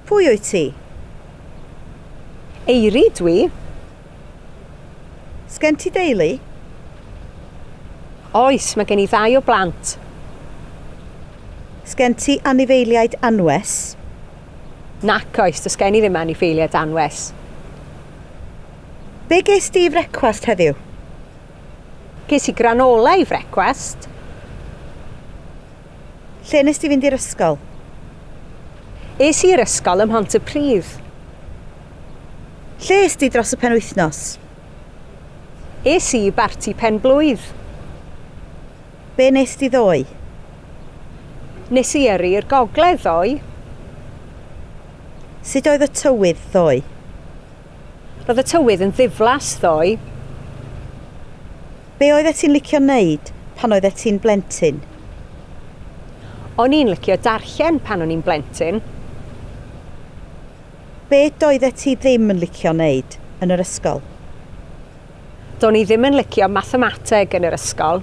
Pwy wyt ti? Eiri dwi. Sgen ti deulu? Oes, mae gen i ddau o blant. Sgen ti anifeiliaid anwes? Nac oes, does gen i ddim anifeiliaid anwes. Be ges di i frecwast heddiw? Ges i granola i frecwast. Lle nes di fynd i'r ysgol? Es i i'r ysgol ym Mhontypridd. Lle es di dros y penwythnos? Es i i barti pen-blwydd. Be nes di ddoe? Nes i yrru i'r gogledd ddoe. Sut oedd y tywydd ddoe? Roedd y tywydd yn ddiflas ddoe. Be oeddet ti'n licio neud pan oeddet ti'n blentyn? O'n i'n licio darllen pan o'n i'n blentyn. Be doeddet ti ddim yn licio neud yn yr ysgol? Do'n i ddim yn licio mathemateg yn yr ysgol.